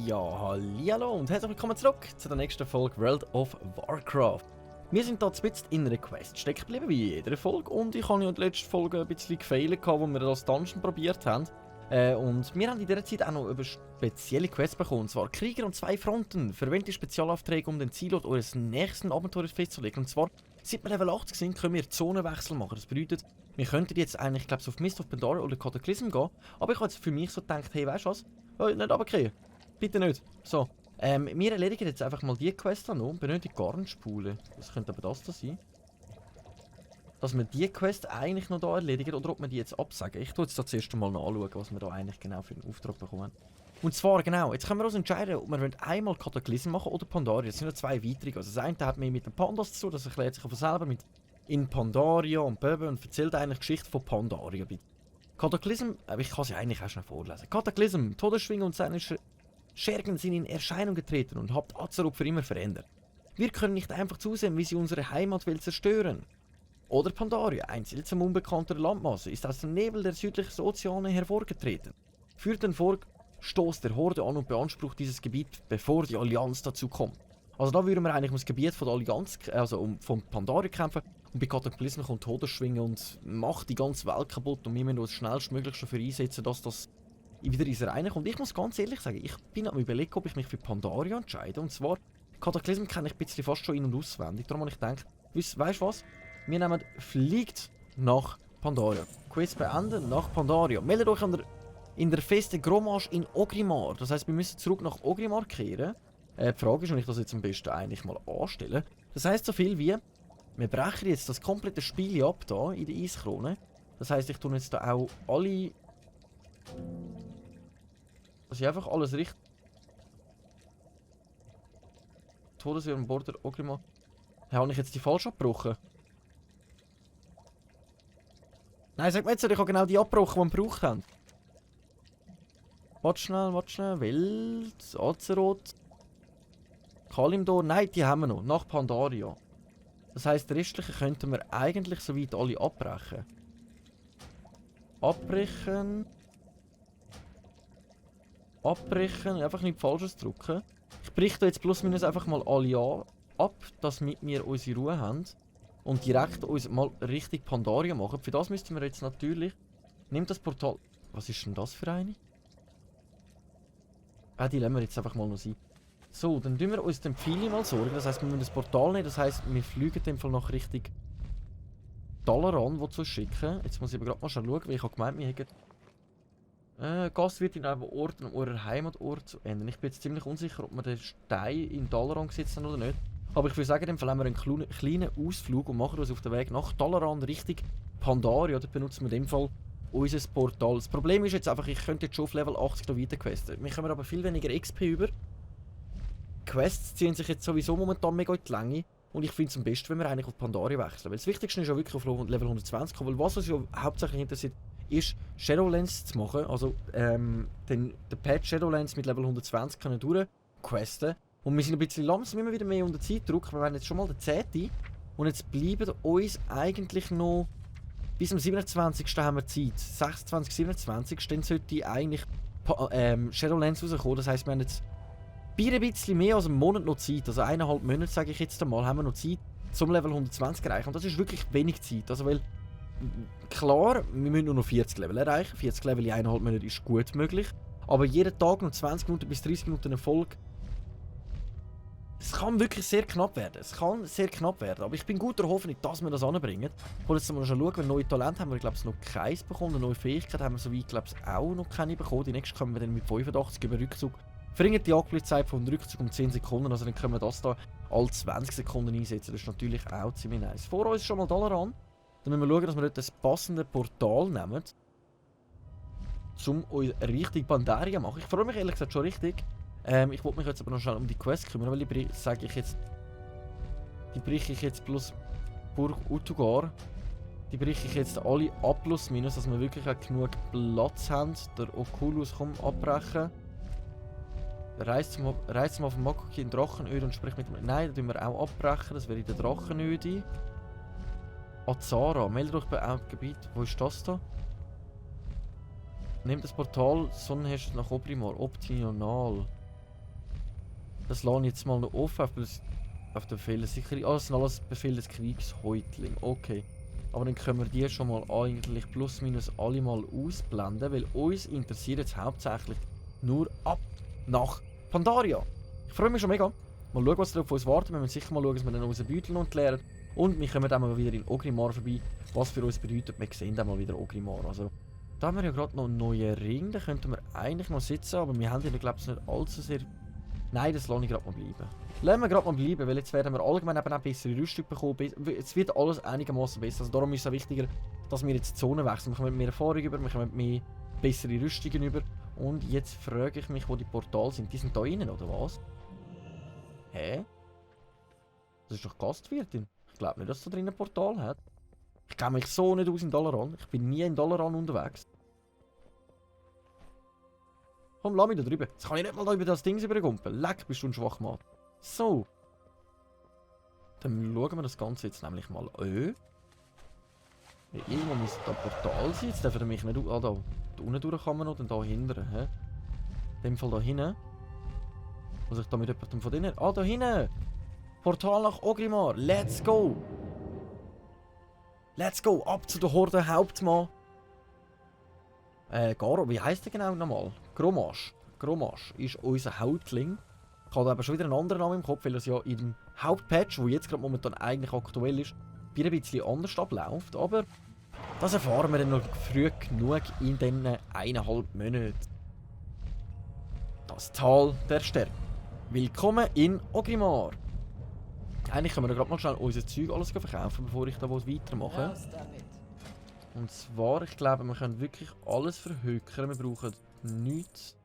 Ja, hallo und herzlich willkommen zurück zu der nächsten Folge World of Warcraft. Wir sind hier zumindest in einer Quest stecken geblieben, wie in jeder Folge. Und ich habe ja in der letzten Folge ein bisschen gefailt, wo wir das Dungeon probiert haben. Und wir haben in dieser Zeit auch noch über spezielle Quests bekommen. Und zwar Krieger und 2 Fronten. Verwendete Spezialaufträge, um den Zielort eures nächsten Abenteuers festzulegen. Und zwar, seit wir Level 80 sind, können wir Zonenwechsel machen. Das bedeutet, wir könnten jetzt eigentlich, ich glaube, auf Mist of Pandaria oder Cataclysm gehen. Aber ich habe jetzt für mich so gedacht, hey, weißt du was? Nicht runtergehen. Bitte nicht. So. Wir erledigen jetzt einfach mal die Quest noch und benötigen Garnspule. Das könnte aber das da sein. Dass wir die Quest eigentlich noch da erledigen oder ob wir die jetzt absagen. Ich tue jetzt da zuerst mal noch anschauen, was wir da eigentlich genau für einen Auftrag bekommen. Und zwar genau, jetzt können wir uns entscheiden, ob wir einmal Cataclysm machen oder Pandaria. Das sind ja 2 weitere. Also das eine hat mehr mit den Pandas zu tun, das erklärt sich von selber mit in Pandaria und Böbe und erzählt eigentlich die Geschichte von Pandaria. Cataclysm, ich kann sie eigentlich auch schnell vorlesen. Cataclysm, Todesschwinge und seine Schergen sind in Erscheinung getreten und habt Azeroth für immer verändert. Wir können nicht einfach zusehen, wie sie unsere Heimatwelt zerstören. Oder Pandaria, ein seltsam unbekannter Landmasse, ist aus dem Nebel der südlichen Ozeane hervorgetreten. Führt den Vorstoß der Horde an und beansprucht dieses Gebiet, bevor die Allianz dazu kommt. Also da würden wir eigentlich um das Gebiet von der Allianz, also von Pandaria kämpfen. Und bei Cataclysm kommt Todesschwinge und macht die ganze Welt kaputt. Und wir müssen uns schnellstmöglich dafür einsetzen, dass das wieder ins Reine kommt. Ich muss ganz ehrlich sagen, ich bin am Überlegen, ob ich mich für Pandaria entscheide. Und zwar, Cataclysm kenne ich ein bisschen fast schon in- und auswendig. Darum habe ich gedacht, weißt du was? Wir nehmen Fliegt nach Pandaria. Quest beenden nach Pandaria. Meldet euch in der Feste Grommash in Orgrimmar. Das heisst, wir müssen zurück nach Orgrimmar kehren. Die Frage ist, ob ich das jetzt am besten eigentlich mal anstelle. Das heisst so viel wie, wir brechen jetzt das komplette Spiel ab da in der Eiskrone. Das heisst, ich tue jetzt da auch alle... dass ich einfach alles richtig... Todeswehr am Border Orgrimmar. Hey, habe ich jetzt die falsch abgebrochen? Nein, sag mir jetzt, ich habe genau die abgebrochen, die wir gebraucht haben. Warte schnell, Welt, Azeroth, Kalimdor, nein, die haben wir noch, nach Pandaria. Das heisst, die restlichen könnten wir eigentlich soweit alle abbrechen. Abbrechen, einfach nichts Falsches drücken. Ich breche jetzt plus minus einfach mal alle ab, dass wir unsere Ruhe haben. Und direkt uns mal richtig Pandaria machen. Für das müssten wir jetzt natürlich... Nimm das Portal... Was ist denn das für eine? Die lassen wir jetzt einfach mal noch sein. So, dann tun wir uns den Pfeil mal sorgen. Das heisst, wir müssen das Portal nehmen. Das heisst, wir fliegen in dem Fall noch richtig Dalaran, wo zu schicken. Jetzt muss ich aber gerade mal schauen, weil ich habe gemeint, wir hätten... Gast wird in einem Ort an eurer Heimatort zu ändern. Ich bin jetzt ziemlich unsicher, ob wir den Stein in Dalaran gesetzt haben oder nicht. Aber ich würde sagen, in dem Fall haben wir einen kleinen Ausflug und machen uns auf den Weg nach Dalaran Richtung Pandaria. Dort benutzen wir in dem Fall unser Portal. Das Problem ist jetzt einfach, ich könnte jetzt schon auf Level 80 noch weiter questen. Wir kommen aber viel weniger XP über. Quests ziehen sich jetzt sowieso momentan mega in die Länge. Und ich finde es am besten, wenn wir eigentlich auf Pandaria wechseln. Weil das Wichtigste ist ja wirklich auf Level 120 kommen. Weil was uns ja hauptsächlich interessiert, ist Shadowlands zu machen. Also den Patch Shadowlands mit Level 120 können durchquesten. Und wir sind ein bisschen langsam, immer wieder mehr unter Zeitdruck. Wir haben jetzt schon mal den 10. Und jetzt bleiben uns eigentlich noch... Bis am 27. haben wir Zeit. 26, 27. Dann sollte eigentlich Shadowlands rauskommen. Das heisst, wir haben jetzt ein bisschen mehr als einen Monat noch Zeit. Also 1,5 Monate, sage ich jetzt einmal, haben wir noch Zeit, zum Level 120 zu erreichen. Und das ist wirklich wenig Zeit. Also weil... Klar, wir müssen nur noch 40 Level erreichen. 40 Level in 1,5 Monaten ist gut möglich. Aber jeden Tag noch 20 Minuten bis 30 Minuten Erfolg. Es kann wirklich sehr knapp werden. Aber ich bin guter Hoffnung, dass wir das anbringen. Ich wollte jetzt mal schon schauen, weil neue Talente haben wir, glaube ich, noch keins bekommen. Eine neue Fähigkeit haben wir soweit, glaube ich, auch noch keine bekommen. Die nächste kommen wir dann mit 85 über Rückzug. Verringert die Akkulaufzeit vom Rückzug um 10 Sekunden. Also dann können wir das da alle 20 Sekunden einsetzen. Das ist natürlich auch ziemlich nice. Vor uns ist schon mal Dalaran. Dann müssen wir schauen, dass wir dort das passende Portal nehmen. Um uns richtig Pandaria zu machen. Ich freue mich ehrlich gesagt schon richtig. Ich wollte mich jetzt aber noch schnell um die Quest kümmern, weil die breche ich jetzt plus Burg Utugar. Die breche ich jetzt alle ab plus minus, dass wir wirklich auch genug Platz haben. Der Oculus kommt abbrechen. Reist mal auf Makoki in Drachenöde und sprich mit dem... Nein, das tun wir auch abbrechen. Das wäre in der Drachenöde. Azara, melde euch bei einem Gebiet. Wo ist das da? Nehmt das Portal Sonnenherrscher nach Obrimor. Optional. Das lasse ich jetzt mal noch offen auf den Befehl der Sicherung. Ah, das sind alles Befehle des Kriegshäutling. Okay. Aber dann können wir die schon mal eigentlich plus minus alle mal ausblenden, weil uns interessiert jetzt hauptsächlich nur ab nach Pandaria. Ich freue mich schon mega. Mal schauen, was da auf uns wartet. Wir müssen sicher mal schauen, dass wir dann unseren Beutel entleeren. Und wir kommen dann mal wieder in Ogrimmar vorbei. Was für uns bedeutet, wir sehen dann mal wieder Ogrimmar. Also, da haben wir ja gerade noch einen neuen Ring. Da könnten wir eigentlich noch sitzen, aber wir haben ja, glaube ich, nicht allzu sehr... Nein, das lasse ich gerade mal bleiben. Lassen wir gerade mal bleiben, weil jetzt werden wir allgemein eben auch bessere Rüstung bekommen. Jetzt wird alles einigermaßen besser. Also darum ist es auch wichtiger, dass wir jetzt die Zone wechseln. Wir kommen mehr Erfahrung über, wir kommen mehr bessere Rüstungen über. Und jetzt frage ich mich, wo die Portale sind. Die sind da innen, oder was? Hä? Das ist doch Gastwirtin. Ich glaube nicht, dass da drin ein Portal hat. Ich kenne mich so nicht aus in Dalaran. Ich bin nie in Dalaran unterwegs. Komm, lass mich da drüber. Jetzt kann ich nicht mal da über das Ding übergumpeln. Leck, bist du ein Schwachmat. So. Dann schauen wir das Ganze jetzt nämlich mal an. Irgendwo muss da ein Portal sein. Jetzt dürfen wir mich nicht... Ah, da unten durch kann man noch, dann da hinten. Hä? In dem Fall da hinten. Muss ich da mit jemandem von denen... Ah, da hinten! Portal nach Ogrimmar. Let's go! Let's go! Ab zu der Horde Hauptmann. Garo, wie heisst der genau nochmal? Grommasch. Grommasch ist unser Hauptling. Ich habe aber schon wieder einen anderen Namen im Kopf, weil es ja in dem Hauptpatch, wo jetzt gerade momentan eigentlich aktuell ist, wieder ein bisschen anders abläuft. Aber das erfahren wir dann noch früh genug in diesen 1,5 Monaten. Das Tal der Sterne. Willkommen in Ogrimmar. Eigentlich können wir gerade mal schnell unser Zeug alles verkaufen, bevor ich da weitermache. Und zwar, ich glaube, wir können wirklich alles verhökern. Wir brauchen nichts.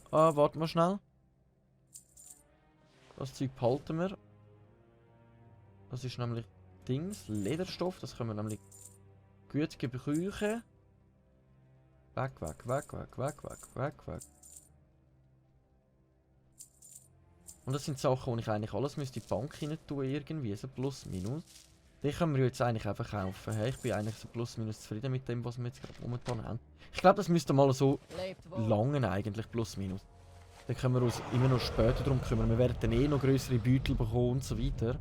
Warte mal schnell. Das Zeug behalten wir. Das ist nämlich Dings, Lederstoff. Das können wir nämlich gut gebrauchen. Weg. Und das sind Sachen, die ich eigentlich alles in die Bank hinein tun irgendwie, so plus minus. Die können wir jetzt eigentlich auch verkaufen. Hey, ich bin eigentlich so plus minus zufrieden mit dem, was wir jetzt gerade momentan haben. Ich glaube, das müsste mal so langen eigentlich, plus minus. Dann können wir uns immer noch später darum kümmern. Wir werden dann eh noch größere Beutel bekommen und so weiter.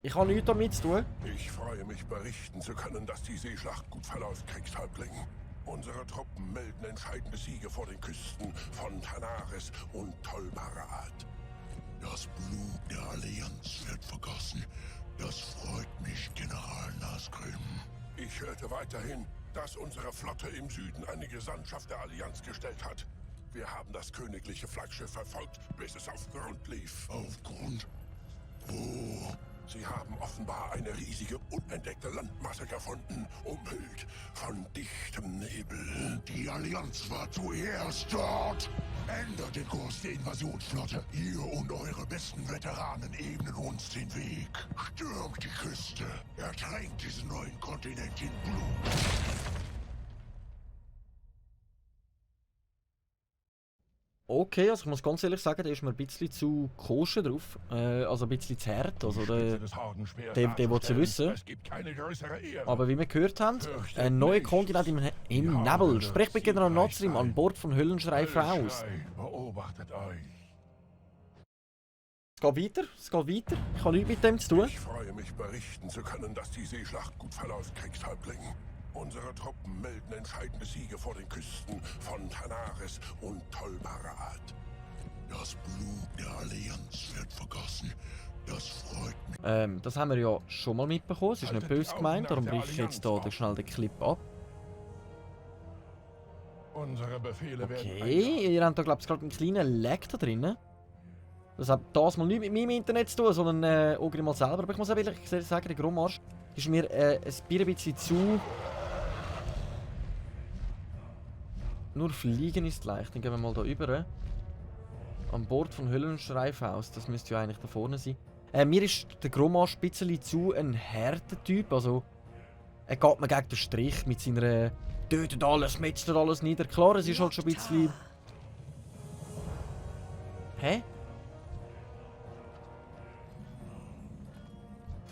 Ich habe nichts damit zu tun. Ich freue mich, berichten zu können, dass die Seeschlacht gut verläuft, Kriegshäuptling. Unsere Truppen melden entscheidende Siege vor den Küsten von Tanaris und Tolbarat. Das Blut der Allianz wird vergossen. Das freut mich, General Nasgrim. Ich hörte weiterhin, dass unsere Flotte im Süden eine Gesandtschaft der Allianz gestellt hat. Wir haben das königliche Flaggschiff verfolgt, bis es auf Grund lief. Auf Grund? Wo? Sie haben offenbar eine riesige, unentdeckte Landmasse gefunden, umhüllt von dichtem Nebel. Und die Allianz war zuerst dort. Ändert den Kurs der Invasionsflotte. Ihr und eure besten Veteranen ebnen uns den Weg. Stürmt die Küste. Ertränkt diesen neuen Kontinent in Blut. Okay, also ich muss ganz ehrlich sagen, der ist mir ein bisschen zu koscher drauf. Also ein bisschen zu hart. Also der will zu wissen. Aber wie wir gehört haben, ein neuer Kontinent im Nebel. Sprich mit General Nasgrim an Bord von Höllenschrei Fraus. Es geht weiter. Ich habe nichts mit dem zu tun. Ich freue mich, berichten zu können, dass die Seeschlacht gut verläuft, Kriegshäuptling. Unsere Truppen melden entscheidende Siege vor den Küsten von Tanaris und Tolbarat. Das Blut der Allianz wird vergossen. Das freut mich. Das haben wir ja schon mal mitbekommen. Es ist nicht böse gemeint, darum breche ich jetzt hier schnell den Clip ab. Unsere Befehle Okay, ihr habt da glaube ich gerade einen kleinen Lag da drin. Das hat das mal nicht mit meinem Internet zu tun, sondern Ogrimmar selber. Aber ich muss auch ehrlich sagen, der Grommasch ist mir ein bisschen zu... Nur fliegen ist leicht. Dann gehen wir mal da rüber. An Bord von Höllenschreifaus. Das müsste ja eigentlich da vorne sein. Mir ist der Grommasch ein bisschen zu ein harter Typ. Also, er geht mir gegen den Strich mit seiner tötet alles, metzelt alles nieder. Klar, es ist halt schon ein bisschen... Hä?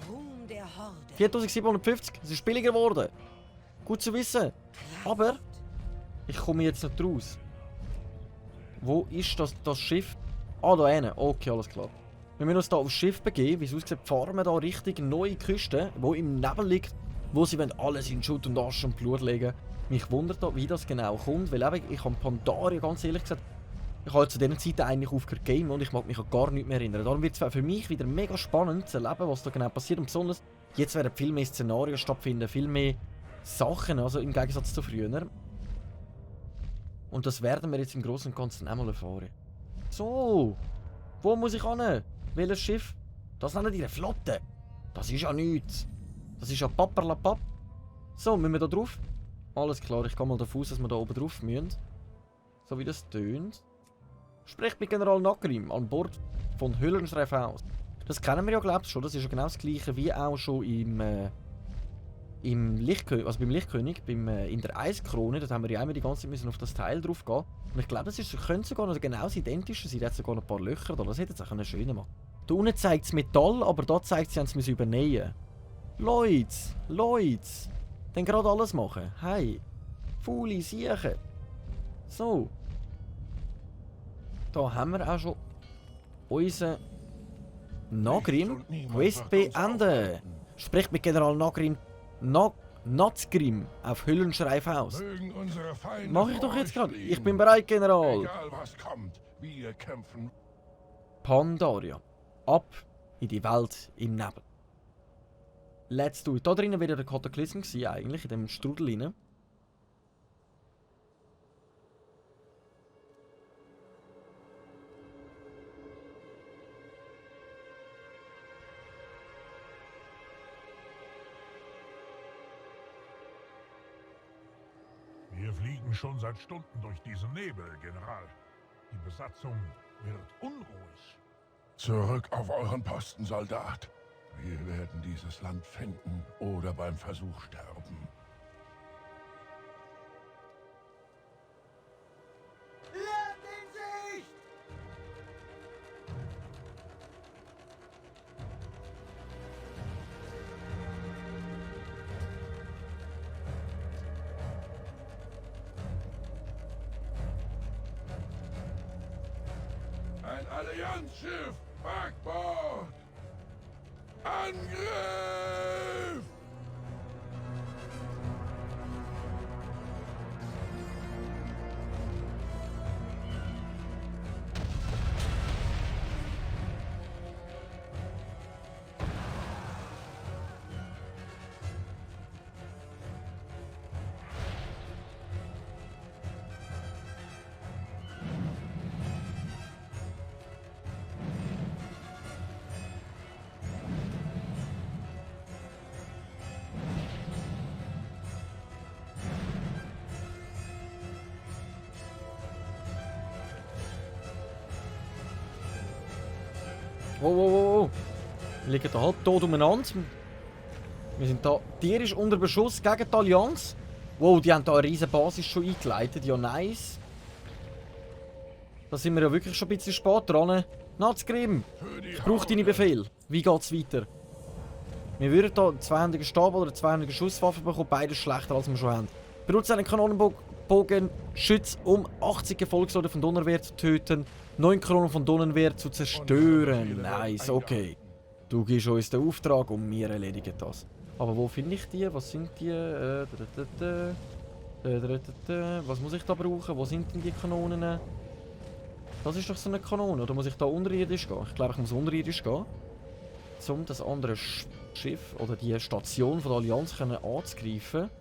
Ruhm der Horde. 4750, es ist billiger geworden. Gut zu wissen. Aber ich komme jetzt nicht raus. Wo ist das Schiff? Ah, da hinten. Okay, alles klar. Wir müssen uns hier aufs Schiff begeben. Wie es aussieht, fahren wir hier Richtung neue Küste, wo im Nebel liegt, wo sie alles in Schutt und Asche und Blut legen. Mich wundert da, wie das genau kommt, weil eben, ich habe Pandaria, ganz ehrlich gesagt, ich habe zu dieser Zeit eigentlich aufgehört zu gamen und ich mag mich an gar nicht mehr erinnern. Darum wird es für mich wieder mega spannend zu erleben, was da genau passiert. Und besonders, jetzt werden viel mehr Szenarien stattfinden, viel mehr Sachen, also im Gegensatz zu früher. Und das werden wir jetzt im Großen und Ganzen einmal erfahren. So, wo muss ich hin? Welches Schiff? Das nennen die eine Flotte. Das ist ja nichts. Das ist ja Papperlapapp. So, müssen wir da drauf? Alles klar, ich gehe mal davon aus, dass wir da oben drauf müssen. So wie das tönt. Sprecht mit General Nagrim an Bord von Höllenschreif aus. Das kennen wir ja, glaube ich, schon. Das ist ja genau das gleiche wie auch schon im Lichtkönig, also beim Lichtkönig, in der Eiskrone. Dort haben wir ja immer die ganze Zeit müssen auf das Teil drauf gehen. Und ich glaube, das könnte sogar noch genau das Identische sein. Da hat sogar noch ein paar Löcher da. Das hätte jetzt auch einen schönen machen. Da unten zeigt es Metall, aber da zeigt es, sie haben es übernehmen. Leute, dann gerade alles machen. Hey, faule Siechen. So. Da haben wir auch schon unseren Nagrim. Quest beenden. Spricht mit General Nagrim. Nazgrim auf Höllenschreif aus. Mach ich doch jetzt gerade. Ich bin bereit, General. Egal was kommt, wir kämpfen. Pandaria. Ab in die Welt im Nebel. Let's do it. Da drinnen wäre der Kataklysm gewesen, eigentlich, in dem Strudel rein. Wir fliegen schon seit Stunden durch diesen Nebel, General. Die Besatzung wird unruhig. Zurück auf euren Posten, Soldat. Wir werden dieses Land finden oder beim Versuch sterben. Ein Allianzschiff! Backbord! Angriff! Wow. Wir liegen da halb tot umeinander. Wir sind da tierisch unter Beschuss gegen die Allianz. Wow, die haben da eine riesen Basis schon eingeleitet. Ja, nice. Da sind wir ja wirklich schon ein bisschen spät dran. Nazgrim, ich brauche deine Befehl. Wie geht's weiter? Wir würden hier einen 200er Stab oder eine 200er Schusswaffe bekommen. Beides schlechter, als wir schon haben. Benutze einen Kanonenbogen, Schütz, um 80 Gefolgsleute von Donnerwehr zu töten. 9 Kanonen von Donnerwehr zu zerstören. Nice, okay. Du gibst uns den Auftrag und wir erledigen das. Aber wo finde ich die? Was sind die? Was muss ich da brauchen? Wo sind denn die Kanonen? Das ist doch so eine Kanone. Oder muss ich da unterirdisch gehen? Ich glaube, ich muss unterirdisch gehen. Um das andere Schiff oder die Station von der Allianz anzugreifen.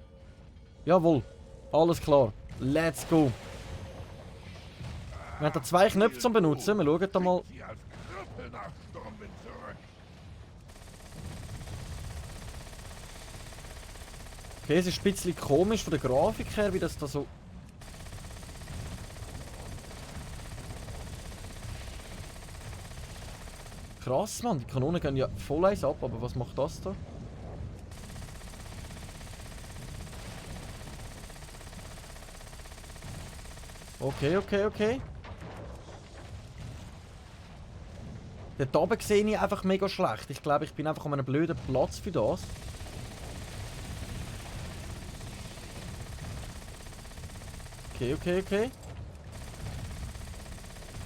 Jawohl. Alles klar. Let's go. Wir haben da 2 Knöpfe zum Benutzen. Wir schauen da mal. Okay, es ist ein bisschen komisch von der Grafik her, wie das da so... Krass, Mann. Die Kanonen gehen ja voll eins ab, aber was macht das da? Okay, okay, okay. Dort oben sehe ich einfach mega schlecht. Ich glaube, ich bin einfach an einem blöden Platz für das. Okay, okay, okay.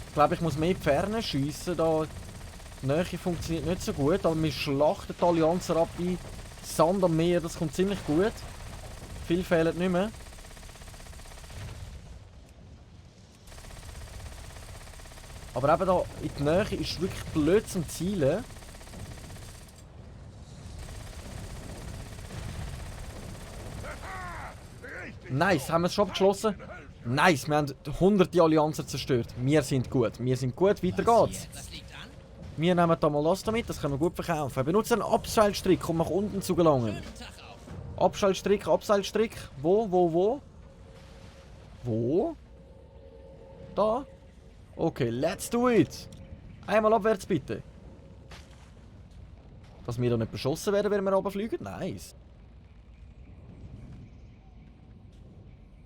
Ich glaube, ich muss mehr in die Ferne schiessen. Da die Nähe funktioniert nicht so gut. Aber wir schlachten die Allianzer ab wie Sand am Meer. Das kommt ziemlich gut. Viel fehlt nicht mehr. Aber eben da in die Nähe ist wirklich blöd zum Zielen. Nice, haben wir es schon abgeschlossen? Nice, wir haben hunderte Allianzer zerstört. Wir sind gut, weiter geht's. Wir nehmen da mal das damit, das können wir gut verkaufen. Benutze einen Abseilstrick, um nach unten zu gelangen. Abseilstrick, Abseilstrick. Wo? Wo? Da? Okay, let's do it. Einmal abwärts bitte. Dass wir da nicht beschossen werden, wenn wir runterfliegen? Nice.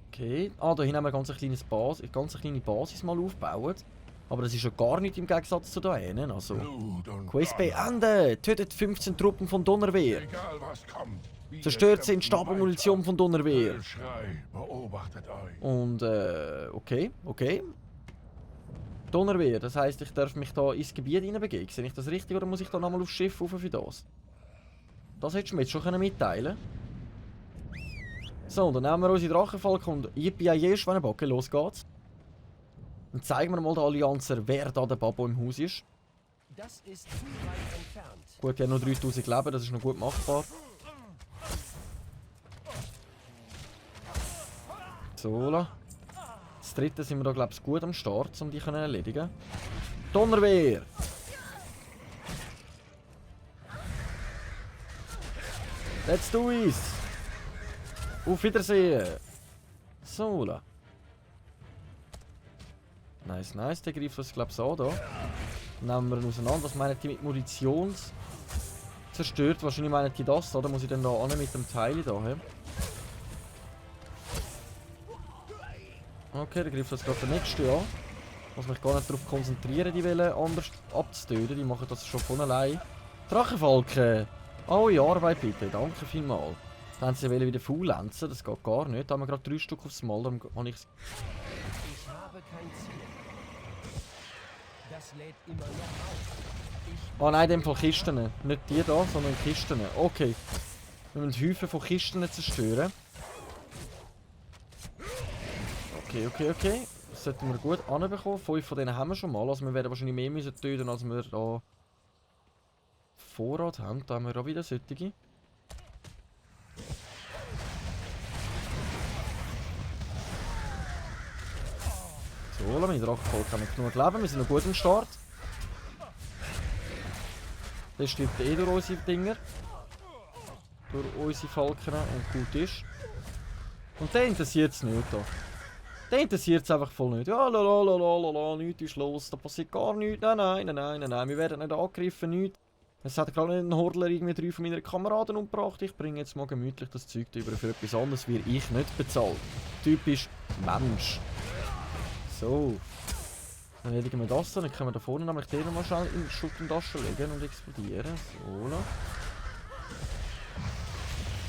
Okay. Ah, da hinten haben wir eine ganz kleine Basis mal aufgebaut. Aber das ist ja gar nicht im Gegensatz zu da hinten. Also, Quest beenden! Tötet 15 Truppen von Donnerwehr. Egal was kommt. Zerstört 10 Stab und Munition von Donnerwehr. Schrei, beobachtet euch. Und, okay, okay. Donnerwehr, das heisst, ich darf mich da ins Gebiet hineinbegeben. Sehe ich das richtig oder muss ich da nochmal aufs Schiff rauf für das? Das hättest du mir jetzt schon mitteilen können. So, dann nehmen wir unsere Drachenfalken und yippie Schweinebacke, los geht's. Dann zeigen wir mal den Allianzer, wer da der Babo im Haus ist. Das ist zu weit entfernt. Gut, wir haben nur 3000 Leben, das ist noch gut machbar. So, das dritte sind wir da, glaube ich, gut am Start, um die zu erledigen. Donnerwehr! Let's do it! Auf Wiedersehen! So, nice, nice, der greift uns, glaube ich, an da. Nehmen wir ihn auseinander. Was meinen die mit Munition zerstört? Wahrscheinlich meinen die das, oder? Muss ich dann da an mit dem Teil da haben? Okay, der greift uns gerade der nächste an. Muss mich gar nicht darauf konzentrieren, die Welle anders abzutöten. Die machen das schon von allein. Drachenfalken! Alle Arbeit bitte, danke vielmals. Dann haben sie wieder faulenzen, das geht gar nicht. Da haben wir gerade 3 Stück aufs Mal, dann habe ich... Ich habe kein Ziel. Das lädt immer noch auf. Ah nein, in dem Fall Kisten. Nicht die da, sondern Kisten. Okay. Wir müssen Häufen von Kisten zerstören. Okay, okay, okay. Das sollten wir gut anbekommen. 5 von denen haben wir schon mal. Also wir werden wahrscheinlich mehr müssen töten, als wir da Vorrat haben. Da haben wir auch wieder solche. So, meine Drachenfalken haben genug Leben. Wir sind noch gut am Start. Das stirbt eh durch unsere Dinger. Durch unsere Falken und gut ist. Und den interessiert es nicht. Den interessiert es einfach voll nicht. Ja, lalalala, nichts ist los, da passiert gar nichts. Nein, wir werden nicht angegriffen, nichts. Es hat gerade nicht ein Hordler irgendwie 3 von meinen Kameraden umgebracht. Ich bringe jetzt mal gemütlich das Zeug über. Für etwas anderes werde ich nicht bezahlt. Typisch Mensch. So. Dann erledigen wir das, dann können wir da vorne nämlich den nochmal schnell in Schutt und Asche legen und explodieren. So.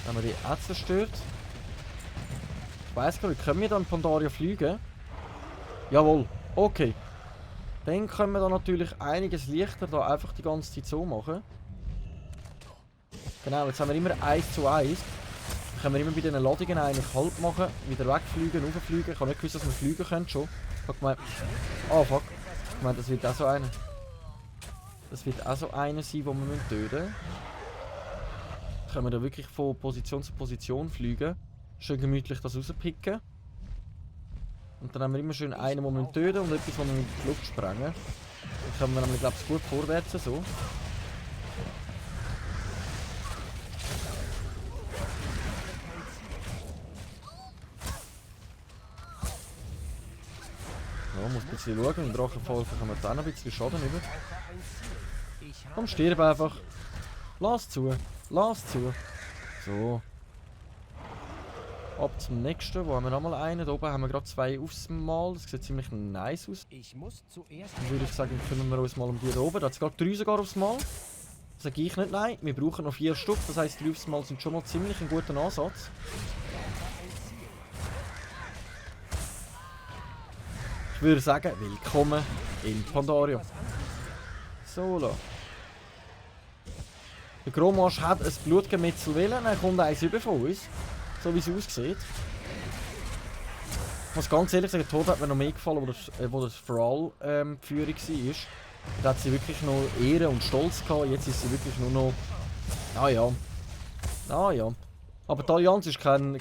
Dann haben wir die auch zerstört. Ich weiss gar nicht, können wir dann Pandaria fliegen? Jawohl, okay. Dann können wir da natürlich einiges leichter da einfach die ganze Zeit so machen. Genau, jetzt haben wir immer 1 zu 1. Dann können wir immer bei diesen Ladungen eigentlich Halt machen, wieder wegfliegen, rauffliegen. Ich habe nicht gewusst, dass wir fliegen können schon. Ich habe gemeint... Oh fuck. Ich meine, das wird auch so einer. Das wird auch so einer sein, den wir töten müssen. Dann können wir da wirklich von Position zu Position fliegen. Schön gemütlich das rauspicken. Und dann haben wir immer schön einen, den wir töten und etwas, das wir in die Luft sprengen. Dann kommen wir nämlich, glaube ich, gut vorwärts so. Ja, muss ein bisschen schauen. Im Drachenfalken kann man jetzt auch noch ein bisschen Schaden über. Komm, stirb einfach. Lass zu. Lass zu. So. Ab zum nächsten. Wo haben wir nochmal einen? Da oben haben wir gerade 2 aufs Mal. Das sieht ziemlich nice aus. Ich muss zuerst. Dann würde ich sagen, kümmern wir uns mal um die da oben. Da hat es gerade 3 sogar aufs Mal. Sage ich nicht nein. Wir brauchen noch 4 Stück. Das heisst, 3 aufs Mal sind schon mal ziemlich ein guter Ansatz. Ich würde sagen, willkommen in Pandaria. So, der Grommasch hat ein Blutgemetzel wollen, dann kommt eins über von uns. So wie es aussieht. Ich muss ganz ehrlich sagen, Tod hat mir noch mehr gefallen, wo das Thrall die Führung war. Da hat sie wirklich noch Ehre und Stolz gehabt, jetzt ist sie wirklich nur noch... ja. Aber die Allianz ist kein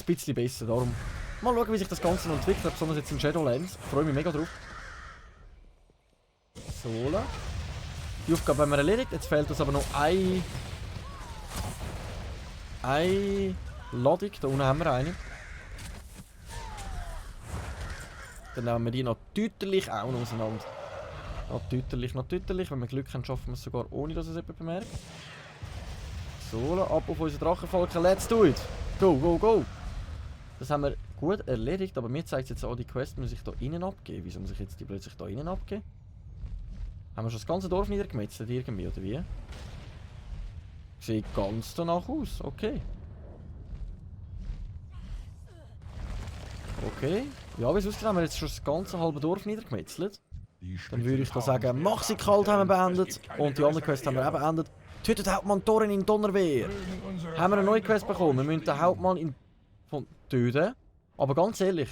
bisschen besser, darum... Mal schauen, wie sich das Ganze noch entwickelt, besonders jetzt in Shadowlands. Ich freue mich mega drauf. So, die Aufgabe haben wir erledigt. Jetzt fehlt uns aber noch eine Ladung. Da unten haben wir eine. Dann nehmen wir die noch deutlich auch noch auseinander. Noch deutlich. Wenn wir Glück haben, schaffen wir es sogar, ohne dass es jemand bemerkt. So, ab auf unsere Drachenvolke. Let's do it! Go, go, go! Das haben wir gut erledigt, aber mir zeigt jetzt auch, die Quest muss ich da innen abgeben. Wieso muss ich jetzt die plötzlich da innen abgeben? Haben wir schon das ganze Dorf niedergemetzelt irgendwie, oder wie? Sieht ganz danach aus, okay. Okay, ja, wie es aussieht, haben wir jetzt schon das ganze halbe Dorf niedergemetzelt. Dann würde ich da sagen, mach sie kalt haben wir beendet. Und die andere Quest haben wir auch beendet. Tötet Hauptmann Thorin in Donnerwehr. Haben wir eine neue Quest bekommen? Wir müssen den Hauptmann in... töten. Aber ganz ehrlich.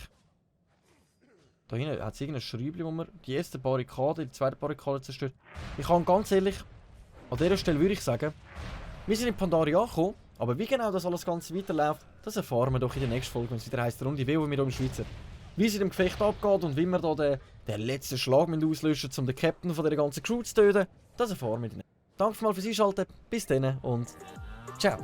Da hinten hat es irgendein Schräubchen, wo man die erste Barrikade, die zweite Barrikade zerstört. Ich kann ganz ehrlich, an dieser Stelle würde ich sagen, wir sind in Pandaria angekommen, aber wie genau das alles Ganze weiterläuft, das erfahren wir doch in der nächsten Folge, wenn es wieder heisst, Runde WoW mit dem Schweizer. Wie es in dem Gefecht abgeht und wie wir da den letzten Schlag auslöschen, um den Captain von der ganzen Crew zu töten, das erfahren wir dann. Danke mal fürs Einschalten, bis dann und ciao.